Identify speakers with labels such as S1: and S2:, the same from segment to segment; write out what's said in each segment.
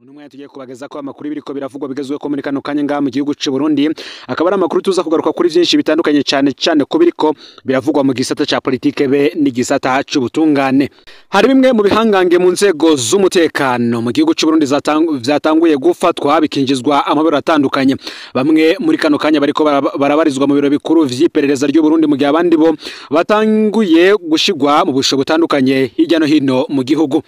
S1: Numwe tugiye kubageza ko amakuru biriko biravugwa bigezweho muri kano kanya ngaha mu gihugu c'u Burundi, akaba ari amakuru tuza kugaruka kuri vyinshi bitandukanye, cyane cyane ko biriko biravugwa mu gisata ca politike be n'igisata c'ubutungane. Hari bimwe mu bihangange mu nzego z'umutekano mu gihugu c'u Burundi vyatanguye gufatwa bikinjizwa amabero atandukanye. Bamwe muri kano kanya bariko barabarizwa mu biro bikuru vy'iperereza ry'u Burundi, mu gihe abandi bo batanguye gushigwa mu busho butandukanye hirya no hino mu gihugu.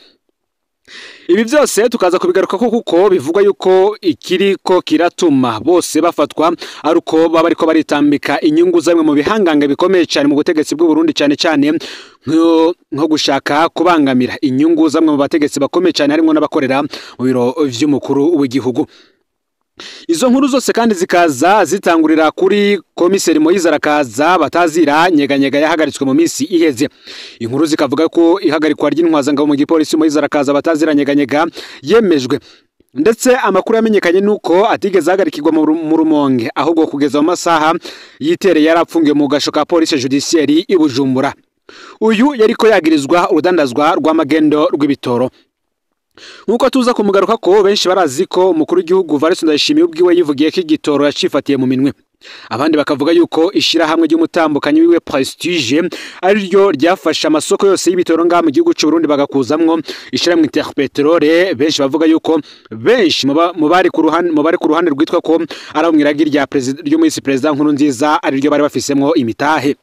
S1: Ibi byose tukaza kubigaruka ko kuko bivugwa yuko ikiriko kiratuma bose bafatwa ari uko baba bariko baritambika inyungu zamwe mu bihangange bikomeye cyane mu butegetsi bw'u Burundi, cyane cyane nko gushaka kubangamira inyungu zamwe mu bategetsi bakomeye cyane, harimo n'abakorera mu biro vy'umukuru w'igihugu. Izo nkuru zose kandi zikaza zitangurira kuri komiseri Moise Arakaza batazira Nyeganyega yahagaritswe mu minsi iheze. Inkuru zikavuga ko ihagarikwa ry'intwazangabo mu gipolisi Moise Arakaza batazira Nyeganyega yemejwe, ndetse amakuru yamenyekanye nuko atigeze ahagarikirwa mu Rumonge, ahubwo kugeza mu masaha yitereye yarapfungiwe mu gasho ka police judiciaire i Bujumbura. Uyu yariko yagirizwa urudandazwa rw'amagendo rw'ibitoro. Nkuko tuza kumugaruka ko benshi barazi ko umukuru w'igihugu Evariste Ndayishimiye ubwiwe yivugiye ko igitoro yacifatiye mu minwe. Abandi bakavuga yuko ishirahamwe ry'umutambukanyi wiwe Prestige ariryo ryafashe amasoko yose y'ibitoro ngaha mu gihugu c'u Burundi, bagakuzamwo ishirahamwe Interpetrole. Benshi bavuga yuko benshi mu bari ku ruhande, mu bari ku ruhande rwitwa ko ari abo mw'iragi rya ry'umwisi President Nkurunziza ariryo bari bafisemwo imitahe.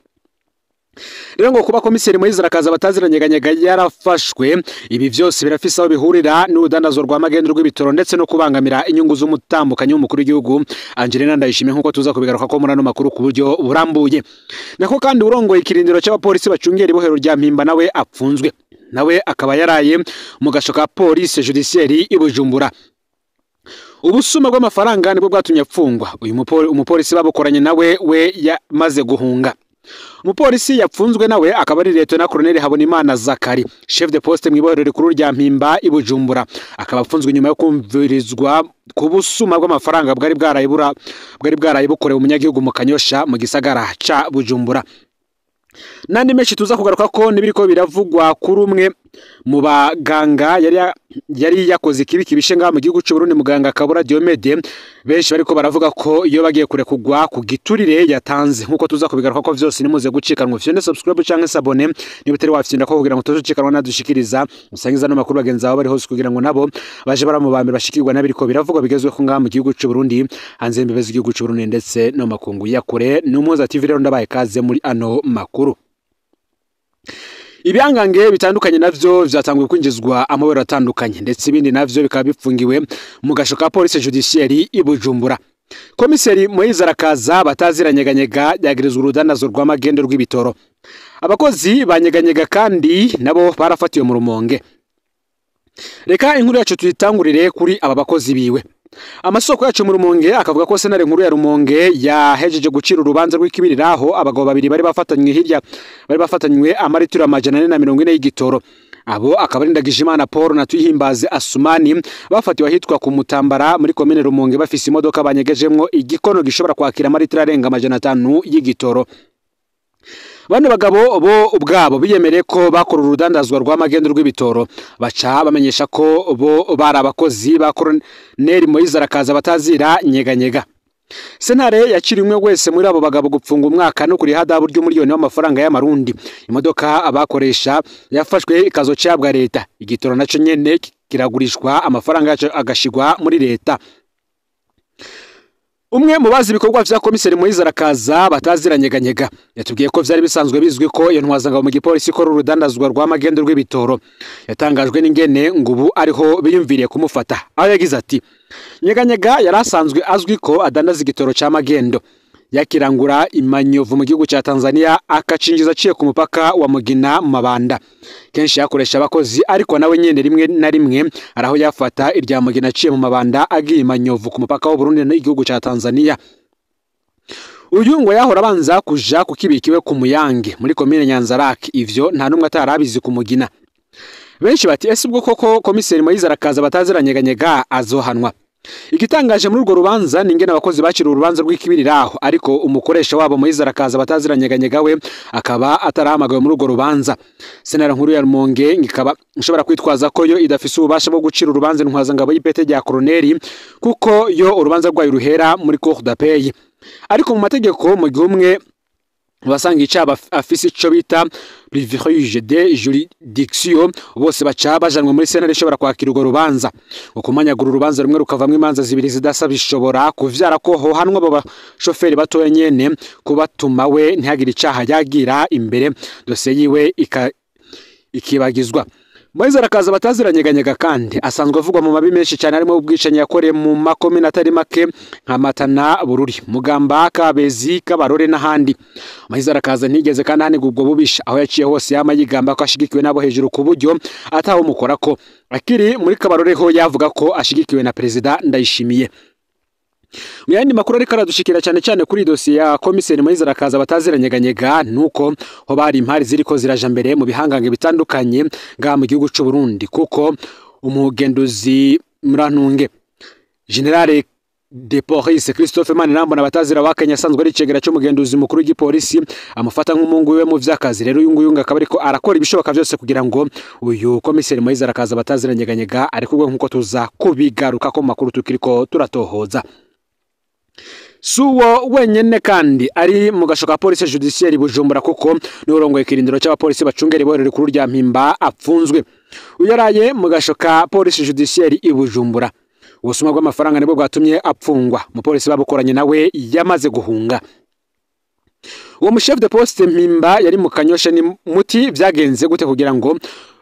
S1: Rero ngo kuba komiseri Moise Arakaza batazira Nyeganyega yarafashwe, ibi vyose birafise aho bihurira n'urudandazwa rwa magendo rw'ibitoro ndetse no kubangamira inyungu z'umutambukanyi w'umukuru w'igihugu Angelina Ndayishimiye, nkuko tuza kubigaruka ko muri ano makuru ku buryo burambuye. Nako kandi urongoye ikirindiro c'abapolisi bacungera ibohero rya Mpimba nawe apfunzwe, nawe akaba yaraye mu gasho ka police judiciaire i Bujumbura. Ubusuma bw'amafaranga nibwo bwatumye apfungwa. Uyu umupolisi babukoranye nawe we yamaze guhunga. Umupolisi yapfunzwe nawe akaba ari Lieutenant Colonel Habonimana Zakari, chef de poste mu ibohero rikuru rya Mpimba i Bujumbura, akaba apfunzwe nyuma yo kumvirizwa ku busuma bw'amafaranga bwari bwaraye bukorewe umunyagihugu mu Kanyosha mu gisagara ca Bujumbura. Nandi menshi tuza kugaruka ko nibiriko biravugwa kuri umwe mu baganga yari yakoze ikibi kibishe ngaha mu gihugu c'u Burundi, muganga Kabura Diomede. Benshi bariko baravuga ko iyo bagiye kurekugwa ku giturire yatanze, nkuko tuza kubigaruka ko vyose nimuze gucikanwa. Fyonde subscribe canke s'abonner niba utari wafyonda ko kugira ngo tuzucikanwa nadushikiriza usangiza no makuru bagenzi babo bari hose, kugira ngo nabo baje baramubambira bashikirwa nabiriko biravugwa bigezweho ngaha mu gihugu c'u Burundi, hanze y'imbibe z'igihugu c'u Burundi ndetse no makungu ya kure. N'Umuhoza TV rero ndabaye kaze muri ano makuru. Ibihangange bitandukanye navyo vyatanguye kwinjizwa amabero atandukanye, ndetse ibindi navyo bikaba bifungiwe mu gasho ka police judiciaire i Bujumbura. Komiseri Moise Arakaza batazira Nyeganyega yagirizwa urudandazwa rw'amagendo rw'ibitoro. Abakozi ba Nyeganyega kandi nabo barafatiwe mu Rumonge. Reka inkuru yacu tuyitangurire kuri aba bakozi biwe. Amasoko yacu mu Rumonge akavuga ko sentare nkuru ya Rumonge yahejeje gucira urubanza rw'ikibiriraho abagabo babiri bari bafatanywe hirya bari bafatanywe amaritiro 440 y'igitoro. Abo akaba ari Ndagijimana Paul na Tuyihimbaze Asumani, bafatiwe ahitwa ku Mutambara muri komine Rumonge bafise imodoka banyegejemwo igikono gishobora kwakira amaritiro arenga 500 y'igitoro. Bano bagabo bo ubwabo biyemereye ko bakora urudandazwa rw'amagendo rw'ibitoro, baca bamenyesha ko bo bari abakozi ba Colonel Moise Arakaza batazira Nyeganyega. Sentare yakiriye umwe wese muri abo bagabo gupfunga umwaka no kuriha adabu ry'umuliyoni w'amafaranga y'amarundi. Imodoka abakoresha yafashwe ikazoca ihabwa leta, igitoro naco nyene kiragurishwa amafaranga yaco agashigwa muri leta. Umwe mu bazi ibikorwa vya komiseri Moise Arakaza batazira Nyeganyega yatubwiye ko vyari bisanzwe bizwi ko iyo ntwazangabo mu gipolisi ikora urudandazwa rw'amagendo rw'ibitoro. Yatangajwe n'ingene ngo ubu ariho biyumviriye kumufata, aho yagize ati: Nyeganyega yari asanzwe azwi ko adandaza igitoro ca magendo, yakirangura imanyovu mu gihugu ca Tanzania akacinjiza aciye ku mupaka wa Mugina mu Mabanda. Kenshi yakoresha abakozi, ariko nawe nyene rimwe na rimwe araho yafata irya Mugina aciye mu Mabanda agiye imanyovu ku mupaka w'u Burundi n'igihugu ca Tanzania. Uyu ngo yahora abanza kuja kukibikiwe ku Muyange muri komine Nyanzarake, ivyo nta numwe atarabizi ku Mugina. Benshi bati ese ubwo koko komiseri Moise Arakaza batazira Nyeganyega azohanwa? Igitangaje muri urwo rubanza ni ingene abakozi bakira urubanza rw'ikibiriraho, ariko umukoresha wabo Moise Arakaza bataziranyeganyega we akaba atarahamagawe muri urwo rubanza. Sentare nkuru ya Rumonge ikaba ishobora kwitwaza ko yo idafise ububasha bwo gucira urubanza Intwazangabo y'ipete rya koroneri, kuko yo urubanza rwayo ruhera muri cour d'appel. Ariko mu mategeko, mu gihe umwe basanga icaba afise ico bita privilège de juridiction, bose baca bajanwe muri sentare ishobora kwakira urwo rubanza. Ukumanyagura urubanza rumwe rukavamwo imanza zibiri zidasa bishobora kuvyara ko hohanwa abo bashoferi batoya nyene kubatuma we ntihagire icaha yagira imbere, dosiye yiwe ikibagizwa. Moise Arakaza bataziranyeganyega kandi asanzwe avugwa mu mabi menshi cyane, harimo ubwicanyi yakoreye mu makomine atari make nka Matana, Bururi, Mugamba, Kabezi, Kabarore n'ahandi. Moise Arakaza ntigeze kandi ahanirwa ubwo bubisha, aho yaciye hose yama yigamba ko ashigikiwe n'abo hejuru ku buryo atawumukora ko. Akiri muri Kabarore ho yavuga ko ashigikiwe na Perezida Ndayishimiye. Mu yandi makuru ariko aradushikira cyane cyane kuri dosiye ya komiseri Moise Arakaza bataziranyeganyega, nuko ho bari impari ziriko ziraja mbere mu bihangange bitandukanye ngaha mu gihugu c'u Burundi, kuko umugenduzi Murantunge Général de Police Christophe Manirambona batazira wa Kenya asanzwe ari icegera c'umugenduzi mukuru w'igipolisi amufata nk'umungu wiwe mu vy'akazi. Rero uyu nguyu akaba ariko arakora ibishoboka vyose kugira ngo uyu komiseri Moise Arakaza bataziranyeganyega arekurwe, nkuko tuza kubigaruka ko mu makuru tukiriko turatohoza. Suwo wenyene kandi ari mu gasho ka police judiciaire Bujumbura, kuko n'urongoye kirindiro c'abapolisi bacungera ibohero rikuru rya Mpimba apfunzwe. Uyaraye mu gasho ka police judiciaire i Bujumbura. Ubusuma bw'amafaranga nibwo bwatumye apfungwa. Umupolisi babukoranye nawe yamaze guhunga. Uwo mu chef de poste Mpimba yari mu Kanyosha. Ni muti vyagenze gute kugira ngo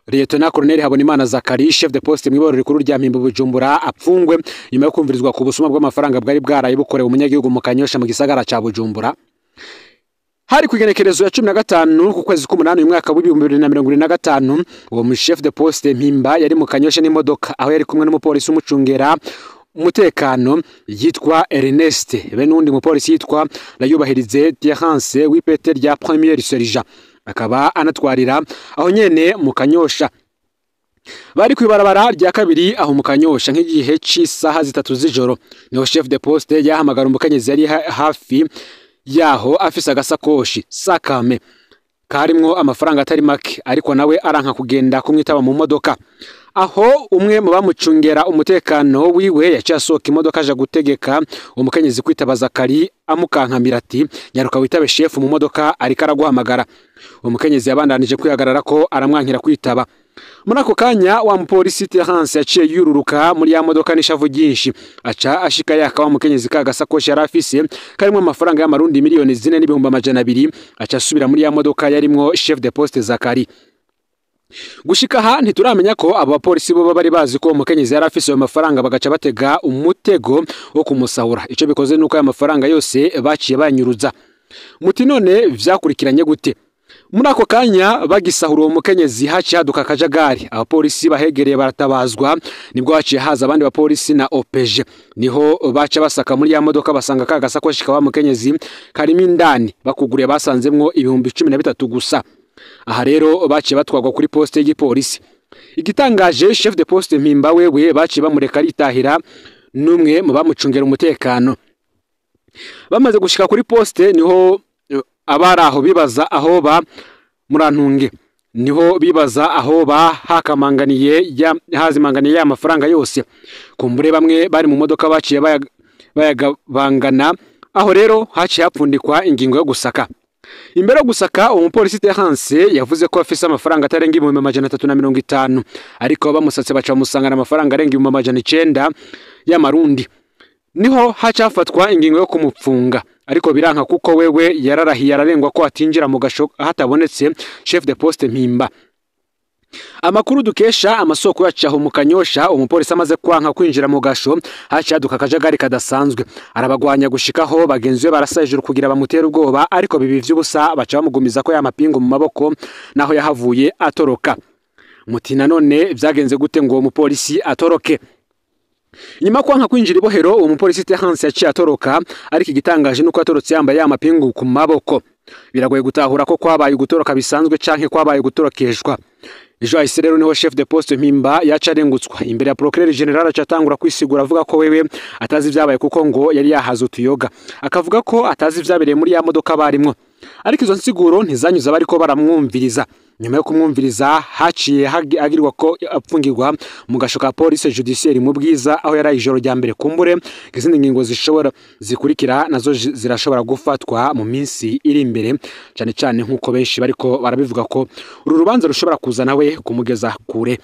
S1: Lieutenant Colonel Habonimana Zakari, chef de poste mw'ibohero rikuru rya Mpimba Bujumbura, apfungwe nyuma yo kumvirizwa ku busuma bw'amafaranga bwari bwaraye bukorewe umunyagihugu mu Kanyosha mu gisagara ca Bujumbura? Hari ku igenekerezo ya 15 ku kwezi k'umunani uyu mwaka w'2025. Uwo mu chef de poste Mpimba yari mu Kanyosha n'imodoka, aho yari kumwe n'umupolisi umucungera umutekano yitwa Ernest be n'undi mupolisi yitwa Layubahirize Terence w'ipete rya premier sergent, akaba anatwarira aho nyene mu Kanyosha. Bari kw'ibarabara rya kabiri aho mu Kanyosha nk'igihe c'isaha 3 z'ijoro, niho chef de poste yahamagara umukenyezi yari hafi yaho afise agasakoshi sakame karimwo amafaranga atari make, ariko nawe aranka kugenda kumwitaba mu modoka. Aho umwe mu bamucungera umutekano wiwe yaciye asohoka imodoka aja gutegeka umukenyezi kwitaba Zakari, amukankamira ati: "Nyaruka witabe shefu mu modoka, ariko araguhamagara." Umukenyezi yabandanije kwihagarara ko aramwankira kwitaba. Muri ako kanya wa mupolisi Terence yaciye yururuka muri ya modoka n'ishavu ryinshi, aca ashika yaka wa mukenyezi ka gasakoshi yari afise karimwo amafaranga y'amarundi 4,200,000, aca asubira muri ya modoka yarimwo chef de poste Zakari. Gushika aha ntituramenya ko abo bapolisi bo bari bazi ko umukenyezi yari afise ayo mafaranga, bagaca batega umutego wo kumusahura. Ico bikoze nuko ayo mafaranga yose baciye banyuruza. Muti none vyakurikiranye gute? Muri ako kanya bagisahura uwo mukenyezi haciye haduka akajagari, abapolisi bahegereye baratabazwa, nibwo haciye haza abandi bapolisi na OPG, niho baca basaka muri ya modoka basanga ka gasakoshi ka wa mukenyezi karimo indani. Bakuguriye basanzemwo 13,000 gusa. Aha rero baciye batwagwa kuri poste y'igipolisi. Igitangaje, chef de poste Mpimba wewe baciye bamureka aritahira n'umwe mu bamucungera umutekano. Bamaze gushika kuri poste niho abari aho bibaza aho ba Murantunge, niho bibaza aho ba hakamanganiye ya hazimanganiye ya mafaranga yose. Kumbure bamwe bari mu modoka baciye bayagabangana. Aho rero haciye hapfundikwa ingingo yo gusaka. Imbere yo gusaka, uwo mupolisi Terence yavuze ko afise amafaranga atarenga 350,000, ariko bamusatse baca bamusangana amafaranga arenga 900,000 y'amarundi. Niho hacafatwa ingingo yo kumupfunga, ariko biranka kuko wewe yararahiye ararengwa ko atinjira mu gasho hatabonetse chef de poste Mpimba. Amakuru dukesha amasoko yacu aho mu Kanyosha, umupolisi amaze kwanka kwinjira mu gasho hacaduka akajagari kadasanzwe, arabagwanya gushikaho bagenzi be barasa hejuru kugira bamutere ubwoba, ariko bibi vy'ubusa, baca bamugumiza ko ya mapingu mu maboko, naho yahavuye atoroka. Muti nanone vyagenze gute ngo uwo mupolisi atoroke? Nyuma kwanka kwinjira ibohero, uwo mupolisi Terence yaciye atoroka, ariko igitangaje nuko atorotse yambaye ya mapingu ku maboko. Biragoye gutahura ko kwabaye ugutoroka bisanzwe canke kwabaye gutorokeshwa. Ejo hahise rero niho chef de poste Mpimba yaca arengutswa imbere ya procureur général, acatangura kwisigura avuga ko wewe atazi ivyabaye kuko ngo yari yahaze utuyoga, akavuga ko atazi ivyabereye muri ya modoka barimwo. Ariko izo nsiguro ntizanyuze abariko baramwumviriza. Nyuma yo kumwumviriza haciye agirwa ko apfungirwa mu gasho ka police judiciaire mu Bwiza, aho yari ijoro rya mbere. Kumbure izindi ngingo zishobora zikurikira nazo zirashobora gufatwa mu minsi iri imbere, cyane cyane nk'uko benshi bariko barabivuga ko uru rubanza rushobora kuza nawe kumugeza kure.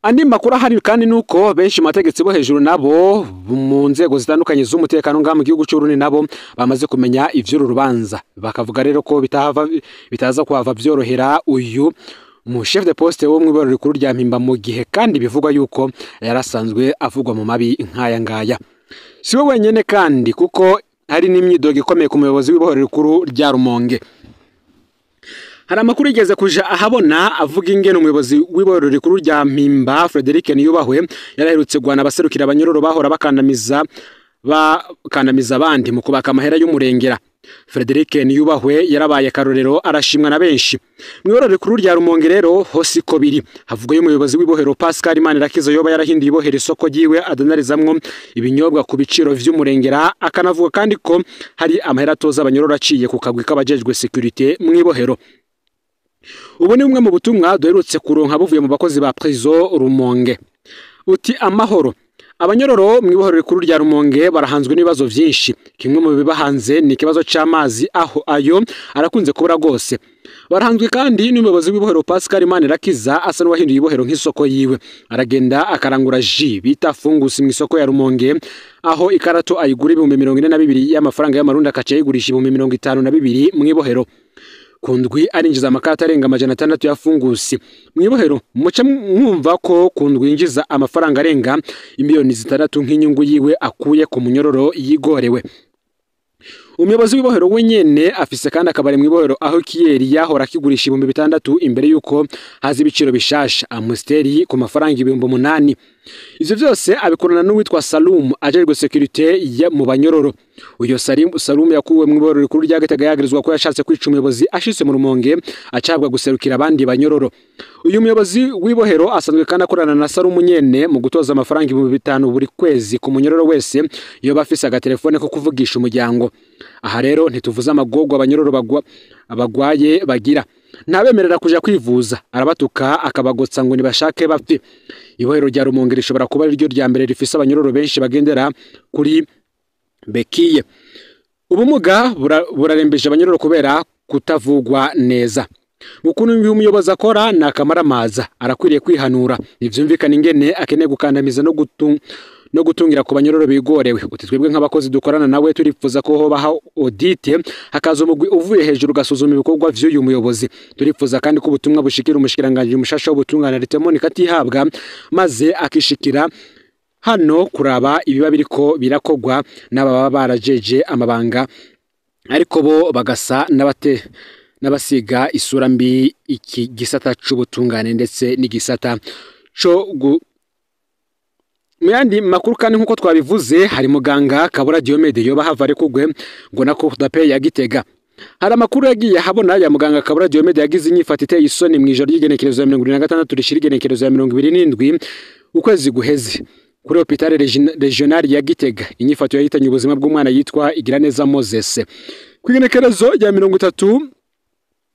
S1: Andi makuru ahari kandi nuko benshi mu bategetsi bo hejuru nabo mu nzego zitandukanye z'umutekano ngaha mu gihugu cy'u Burundi nabo bamaze kumenya ivy'uru rubanza, bakavuga rero ko bitahava bitaza kuhava byorohera uyu mu chef de poste wo mw'ibarura rikuru rya Mpimba, mu gihe kandi bivugwa yuko yarasanzwe avugwa mu mabi nk'aya ngaya. Si we wenyene kandi, kuko hari n'imyidogo ikomeye ku muyobozi w'ibohero rikuru rya Rumonge. Hari amakuru yigeze kuja ahabona avuga ingene umuyobozi w'ibohero rikuru rya Mpimba Frederic Niyubahwe yaraherutse guhana abaserukira abanyororo bahora bakandamiza abandi mu kubaka amahera y'umurengera. Frederic Niyubahwe yarabaye karorero, arashimwa na benshi. Mu ibohero rikuru rya Rumonge rero hose iko biri. Havugwa y'umuyobozi w'ibohero Pascal Manirakiza yoba yarahinduye ibohero isoko ryiwe adanarizamwo ibinyobwa ku biciro vy'umurengera, akanavuga kandi ko hari amahera atoza abanyororo aciye ku kagwi k'abajejwe sécurité mu ibohero. Ubu ni bumwe mu butumwa duherutse kuronka buvuye mu bakozi ba prison Rumonge. Uti: "Amahoro. Abanyororo mu ibohero rikuru rya Rumonge barahanzwe n'ibibazo vyinshi. Kimwe mu bibahanze ni ikibazo c'amazi, aho ayo arakunze kubura rwose. Barahanzwe kandi n'umuyobozi w'ibohero Pascal Manirakiza asa n'uwahinduye ibohero nk'isoko yiwe. Aragenda akarangura jus bita fungus mu isoko ya Rumonge, aho ikarato ayigura 42.000 y'amafaranga y'amarundi, akaca ayigurisha 52.000 mu ibohero. Ku ndwi arinjiza amakarata arenga 600 ya fungus mu ibohero. Muce mwumva ko ku ndwi yinjiza amafaranga arenga 6 miliyoni nk'inyungu yiwe akuye ku munyororo yigorewe. Umuyobozi w'ibohero wenyene afise kandi akabari mu ibohero, aho kiyeri yahora akigurisha 6000 imbere yuko haza ibiciro bishasha, Amstel ku mafaranga 8000. Ivyo vyose abikorana n'uwitwa Salum ajejwe sécurité ya mu banyororo. Uyo Salum yakuwe mu ibohero rikuru rya Gitega yagirizwa ko yashatse kwica umuyobozi ashitse mu Rumonge, acabwa guserukira abandi banyororo. Uyu muyobozi w'ibohero asanzwe kandi akorana na Salum nyene mu gutoza amafaranga 5000 buri kwezi ku munyororo wese yoba afise agatelefone ko kuvugisha umuryango. Aha rero ntituvuze amagorwa abanyororo bagwa abagwaye bagira. Ntabemerera kuja kwivuza, arabatuka akabagotsa ngo nibashake bapfe. Ibohero rya Rumonge rishobora kuba ariryo rya mbere rifise abanyororo benshi bagendera kuri béquilles. Ubumuga burarembeje abanyororo kubera kutavugwa neza. Ukuntu uyu muyobozi akora ni akamaramaza, arakwiriye kwihanura. Ntivyumvikana ingene akeneye gukandamiza no gutungira ku banyororo bigorewe." Uti: "Twebwe nk'abakozi dukorana nawe turipfuza ko hobaho audit, hakaza umugwi uvuye hejuru ugasuzuma ibikorwa vy'uyu muyobozi. Turipfuza kandi ko ubutumwa bushikira umushikiranganji mushasha w'ubutungane Ritemoni Katihabwa, maze akishikira hano kuraba ibiba biriko birakogwa n'ababa barajeje amabanga, ariko bo bagasa n'abate n'abasiga isura mbi iki gisata c'ubutungane ndetse n'igisata co gu." Mu yandi makuru kandi, nk'uko twabivuze, hari muganga Kabura Diomede yoba hava arekugwe ngo na Cour d'appel ya Gitega. Hari amakuru yagiye habona ya muganga Kabura Diomede yagize inyifato iteye isoni mu ijoro ry'igenekerezo ya 26 rishira igenekerezo ya 27 ukwezi guheze kuri hôpital régional ya Gitega, inyifato yahitanye ubuzima bw'umwana yitwa Igiraneza Moses. Ku igenekerezo rya 30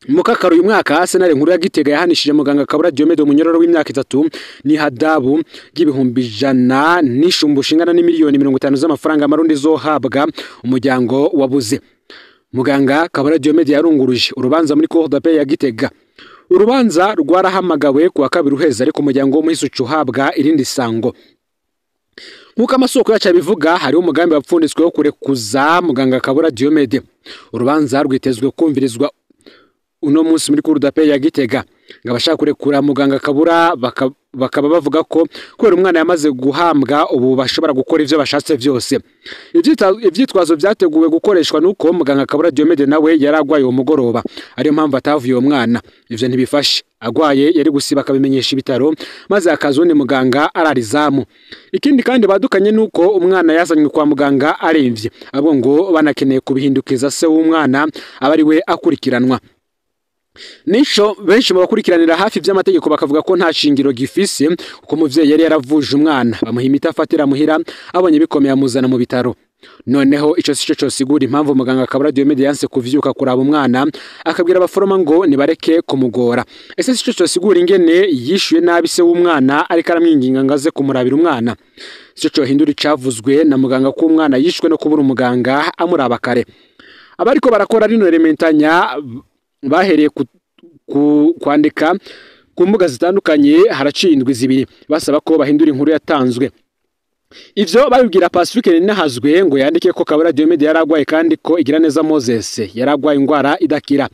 S1: Mukakaro uyu mwaka, sentare nkuru ya Gitega yahanishije muganga Kabura Diomede umunyororo w'imyaka 3 n'ihadabu ry'ibihumbi 100 n'ishumbusho ingana n'50 miliyoni z'amafaranga amarundi zohabwa umuryango wabuze. Muganga Kabura Diomede yarunguruje urubanza muri Cour d'appel ya Gitega. Urubanza rwarahamagawe kuwa kabiri uheze, ariko umuryango w'umuhisi uca uhabwa irindi sango. Nk'uko amasoko yacu abivuga, hariho umugambi wapfunditswe wo kurekuza muganga Kabura Diomede. Urubanza rwitezwe kumvirizwa uno munsi muri Cour d'appel ya Gitega. Ngo abashaka kurekura muganga Kabura bakaba bavuga ko kubera umwana yamaze guhambwa, ubu bashobora gukora ivyo bashatse vyose. Ivyitwazo vyateguwe gukoreshwa nuko muganga Kabura Diomede nawe yaragwaye uwo mugoroba, ariyo mpamvu atavuye uwo mwana. Ivyo ntibifashe. Agwaye yari gusiba akabimenyesha ibitaro, maze hakaza uwundi muganga ararizamu. Ikindi kandi badukanye nuko umwana yazanywe kwa muganga aremvye, abo ngo banakeneye kubihindukiza se w'umwana aba ari we akurikiranwa. Nico benshi mu bakurikiranira hafi vy'amategeko bakavuga ko nta shingiro gifise, kuko umuvyeyi yari yaravuje umwana, bamuha imiti afatira muhira, abonye bikomeye amuzana mu bitaro. Noneho ico sico cosigura impamvu muganga Kabura Diomede yanse kuvyuka kuraba umwana, akabwira abaforoma ngo nibareke kumugora. Ese sico cosigura ingene yishuye nabi se w'umwana ariko aramwinginga ngo aze kumurabira umwana? Sico cohindura icavuzwe na muganga ko umwana yishwe no kubura umuganga amuraba kare? Abariko barakora rino rementanya bahereye kwandika ku mbuga zitandukanye haraciye indwi zibiri basaba ko bahindura inkuru yatanzwe. Ivyo babibwira Pacifique Ninahazwe ngo yandike ko Kabura Diomede yaragwaye kandi ko Igiraneza Moses yaragwaye ingwara idakira.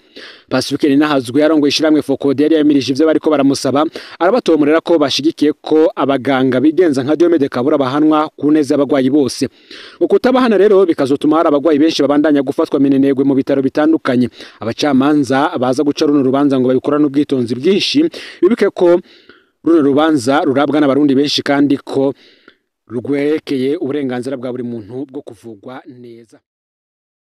S1: Pacifique Ninahazwe yarongoye ishiramwe Focode yari yamirije ivyo bariko baramusaba, arabatomorera ko bashigikiye ko abaganga bigenza nka Diomede Kabura bahanwa ku neza y'abagwayi bose. Ukutabahana rero bikazotuma hari abagwayi benshi babandanya gufatwa minenegwe mu bitaro bitandukanye. Abacamanza baza guca runo rubanza ngo babikorane ubwitonzi bwinshi, bibuke ko runo rubanza rurabwa n'abarundi benshi kandi ko rwerekeye uburenganzira bwa buri muntu bwo kuvugwa neza.